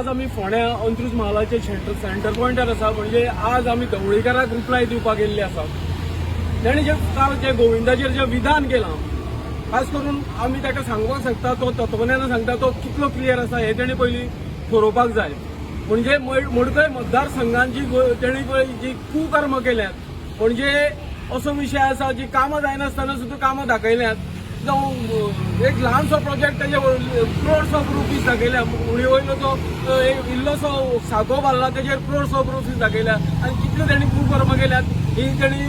आज आमी फोंड्या अंत्रुज म्हालाचे सेंटर पॉयंटार आसा. म्हणजे आज आमी ढवळीकाराक रिप्लाय दिवपाक येयल्ले आसा. तेणी जे काल जे गोविंदाचेर जे विधान केलां, खास करून आमी ताका सांगपाक शकता, तो तत्वज्ञान सांगता, तो कितलो क्लियर आसा हें तेणी पयलीं थरोवपाक जाय. म्हणजे मडकय मतदारसंघान जी तेणी पळय जी कुकर्म केल्यात, म्हणजे असो विशय आसा जी कामां जायनासतना सुद्दां कामां दाखयल्यात, जावं एक ल्हानसो प्रोजेक्ट तेजे क्रोर्स ऑफ रुपीज दाखयल्या, उणी वयलो तो एक इल्लोसो सांकव बांदला तेजेर क्रोर्स ऑफ रुपीज दाखयल्या आनी कितले तेणी कुकर्म केल्यात ही तेणी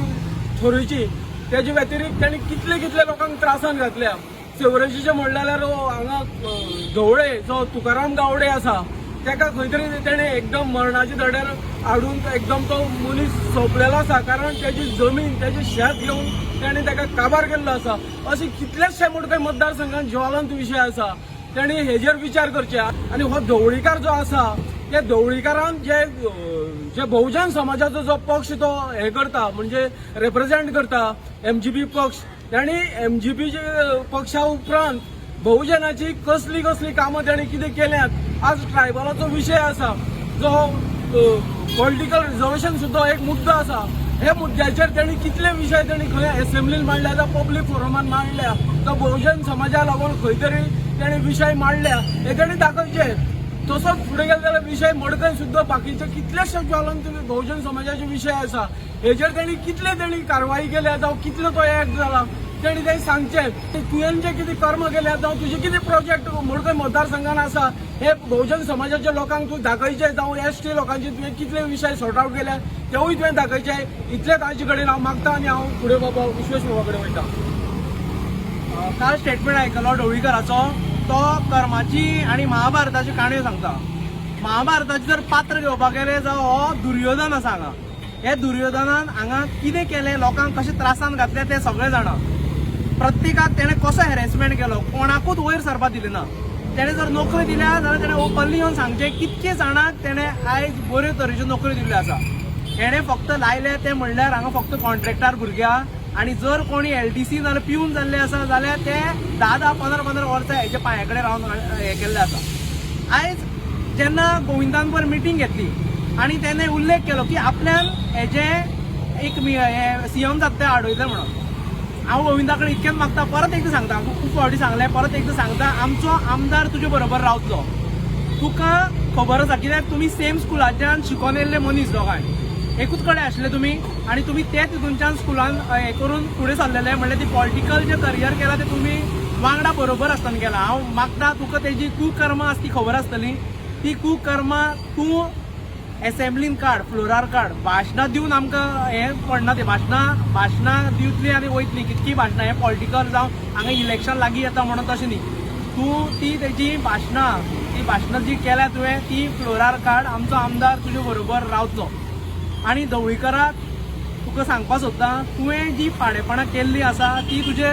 थरोवची. तेजे व्यतिरिक्त तेणी कितले कितले लोकांक त्रासान घातल्या. सेवरेजीचें म्हणलें जाल्यार हांगा ढवळे जो तुकाराम गावडे आसा, तेका खंय तरी तेणें एकदम मरणाच्या धड्यार हाडून एकदम तो मनीस सोंपलेलो आसा, कारण तेजी जमीन, तेजें शेत घेवन तेणें तेका काबार केल्लो आसा. अशे कितलेशे मडकय मतदारसंघात ज्वलंत विशय आसा. तेणी हेजेर विचार करचे. आनी हो ढवळीकार जो आसा, त्या ढवळीकारान जे जे बहुजन समाजाचो जो पक्ष तो हे करता, म्हणजे रिप्रेझेंट करता एमजीपी पक्ष, ताणी एमजीपी पक्षा उपरांत बहुजनाची कसली कसली कामां ताणी कितें केल्यात. आज ट्रायबलाचो विशय आसा, जो पॉलिटिकल रिजर्वेशन सुद्दां एक मुद्दो आसा, हे मुद्द्याचेर तेणी कितले विशय तेणी खंय एसेंब्लीन मांडल्या जावं पब्लीक फोरमान मांडल्या, जावं बहुजन समाजा लागून खंय तरी तेणी विशय मांडल्या, हे तेणी दाखयचे. तसोच फुडें गेले जाल्यार विशय मडकय सुद्दां बाकीचे कितलेशे ज्वलंत बहुजन समाजाचे विशय आसा, हेजेर तेणी कितले तेणी कारवाई केल्या जावं कितलो तो एक्ट जाला तेणी ते सांगचे. ते तुवें जे कितें कर्म केल्या जावं तुजे कितें प्रोजेक्ट मडकय मतदारसंघान आसा, हे बहुजन समाजाच्या लोकांक तूं दाखयचे, जावं एसटी लोकांचे तुवें कितले विशय सॉर्ट आवट केल्या तेवूय तुवें दाखयचे. इतलें ताजे कडेन हांव मागता आनी हांव फुडें बाबा विश्वेश बाबा कडेन वयता. काल स्टेटमेंट आयकलो ढवळीकराचो. तो कर्माची आनी महाभारताची काणयो सांगता. महाभारताची जर पात्र घेवपाक गेले जावं हो दुर्योधन आसा हांगा. हे दुर्योधनान हांगा कितें केलें, लोकांक कशें त्रासान घातले ते सगळे जाणा. प्रत्येकाक तेणें कसो हॅरेसमेंट केलो, कोणाकूच वयर सरपाक दिली ना. तेणें जर नोकरी दिल्या जाल्यार तेणें ओपनली येवन सांगचें कितके जाणांक तेणें आयज बऱ्यो तरेच्यो नोकऱ्यो दिल्ल्यो आसा. हेणें फक्त लायले ते म्हणल्यार हांगा फक्त कॉन्ट्रॅक्टार भुरग्यां आनी जर कोणी एलटीसी नाजाल्यार पिवन जाल्ले आसा जाल्यार ते 10 10 15 15 वर्सां हेच्या पांया कडेन रावन हें केल्लें आसा. आयज जेन्ना गोविंदान पर मिटींग घेतली आनी तेणें उल्लेख केलो की आपल्यान हेजे एक सीएम जाता ते आडयतले म्हणून, हांव गोविंदा कडेन इतकेंच मागता, परत एकदां सांगता, खूब फावटी सांगलें, परत एकदां सांगता, आमचो आमदार तुजे बरोबर रावतलो. तुका खबर आसा, कित्याक तुमी सेम स्कुलाच्यान शिकोन येयल्ले मनीस, दोगांय एकूच कडेन आशिल्ले तुमी आनी तुमी ते तितूनच्यान स्कुलान हें करून फुडें सरलेले. म्हणल्यार ती पॉलिटिकल जे करियर केलां तें तुमी वांगडा बरोबर आसतना केलां. हांव मागता, तुका तेजी कुकर्मां आसा ती खबर आसतली. ती कुकर्मां तूं एसेंब्लीन काड, फ्लोरार काड. भाशणां दिवन आमकां हें पडना. ते भाशणां दिवतली आनी वयतली. कितकी भाशणां हें पॉलिटिकल जावं हांगा इलेक्शन लागीं येता म्हणून तशें न्ही. तूं ती तेजी भाशणां, ती भाशणां जी केल्या तुवें ती फ्लोरार काड. आमचो आमदार तुजे बरोबर रावतलो. आनी ढवळीकराक तुका सांगपाक सोदता, तुवें जी पाडेपणां केल्ली आसा ती तुजे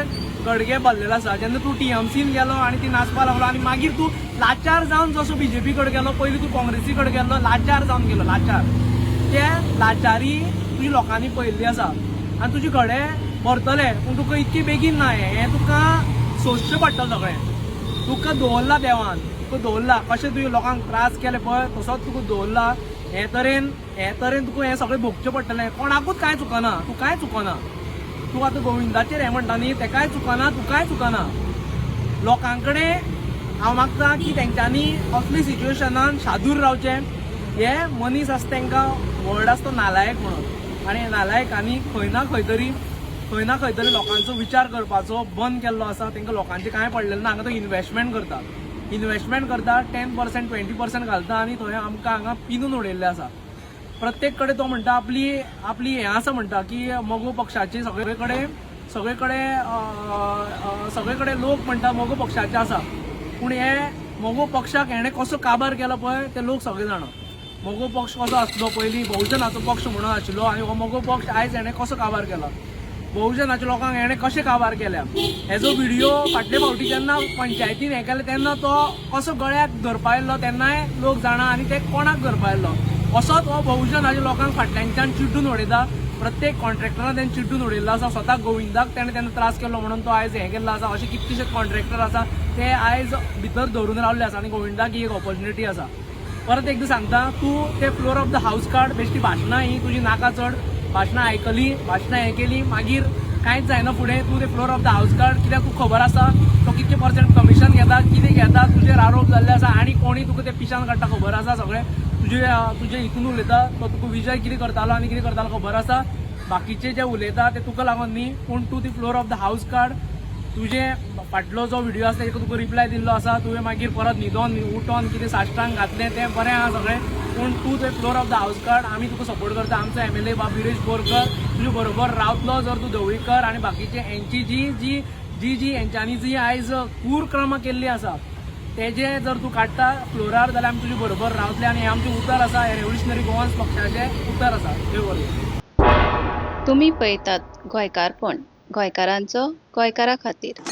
गडगे भरलेलो आसा. जेन्ना तूं टीएमसीन गेलो आनी ती नाचपा लागलो आनी मागीर तूं लाचार जावन जसो बीजेपी कडेन गेलो, पयलीं तूं काँग्रेसी कडेन गेल्लो, लाचार जावन गेलो, लाचार. ते लाचारी तुजी लोकांनी पळयल्ली आसा आनी तुजे गडे भरतले, पूण तुका इतके बेगीन ना. हें तुका सोंसचें पडटलें सगळें. तुका दवरला देवान, तुका दवरला. कशें तुवें लोकांक त्रास केले पळय, तसोच तुका दवरला. हे तरेन तुका हें सगळें भोगचें पडटलें. कोणाकूच कांय चुकना, तूं कांय चुकना. तूं आतां गोविंदाचेर हें म्हणटा न्ही, तेकाय चुकना, तुकाय चुकना. लोकां कडेन हांव मागता की तेंच्यांनी असली सिच्युएशनान शादूर रावचें. हे मनीस आसा तेंकां वर्ड आसता नालायक म्हणून आनी नालायकांनी खंय ना खंय तरी लोकांचो विचार करपाचो बंद केल्लो आसा. तेंकां लोकांचें कांय पडलेलें ना. हांगा तो इन्वेस्टमेंट करता, इन्वेस्टमेंट करता, 10%, 20% घालता आनी थंय आमकां हांगा पिनून उडयल्लें आसा. प्रत्येक कडेन तो म्हणटा आपली आपली हें आसा, म्हणटा की मगो पक्षाची सगळे कडेन लोक म्हणटा मगो पक्षाचे आसा. पूण हे मगो पक्षाक हेणें कसो काबार केलो पळय ते लोक सगळे जाणा. मगो पक्ष कसो आसलो पयलीं, बहुजनाचो पक्ष म्हणून आशिल्लो आनी हो मगो पक्ष आयज हेणें कसो काबार केला, बहुजनाच्या लोकांक हेणें कशें काबार केल्या, हेजो व्हिडिओ फाटले फावटी जेन्ना पंचायतीन हें केलें तेन्ना तो कसो गळ्याक धरपा येयल्लो तेन्नाय लोक जाणा आनी ते कोणाक धरपा येयल्लो. असोच हो बहुजनाच्या लोकांक फाटल्यानच्यान चिड्डून उडयता. प्रत्येक कॉन्ट्रॅक्टरान तेणें चिड्डून उडयल्लो आसा. स्वता गोविंदाक तेणें तेन्ना त्रास केलो म्हणून तो आयज हें केल्लो आसा. अशे कितलेशे कॉन्ट्रॅक्टर आसा ते आयज भितर धरून रावल्ले आसा आनी गोविंदाक ही एक ऑपॉर्च्युनिटी आसा. परत एकदां सांगता, तूं ते फ्लोर ऑफ the house काड. बेश्टी भाशणां ही तुजी नाका. चड भाशणां आयकली, भाशणां हें केली, मागीर कांयच जायना फुडें. तूं ते फ्लोर ऑफ the house काड, कित्याक तुका खबर आसा तो कितके पर्संट कमिशन घेता, कितें घेता. तुजेर आरोप जाल्ले आसा आनी कोणी तुका ते पिशान काडटा खबर आसा सगळें. तुजे तुजे हितून उलयता तो. तुका विजय कितें करतालो आनी कितें करतालो खबर आसा. बाकीचे जे उलयता ते तुका लागून न्ही, पूण तूं ती फ्लोर ऑफ the house काड. तुजे फाटलो जो व्हिडिओ आसा तेका तुका रिप्लाय दिल्लो आसा. तुवें मागीर परत न्हिदोन उठोन कितें साश्टांग घातलें तें बरें आहा सगळें, पूण तूं ते फ्लोर ऑफ the house काड. आमी तुका सपोर्ट करता. आमचो एमएलए बाब विरेश बोरकर तुजे बरोबर रावतलो. जर तूं ढवळीकर आनी बाकीचे हेंची जी जी जी जी हेंच्यांनी जी आयज क्रूर केल्ली आसा तेजे जर तूं काडटा फ्लोरार जाल्यार आमी तुजे बरोबर रावतले आनी हें आमचें उतर आसा. हें रेव्होल्युशनरी गोवन्स पक्षाचें उतर आसा. देव बरें. तुमी पळयतात गोंयकारपण, गोंयकारांचो गोंयकारा खातीर.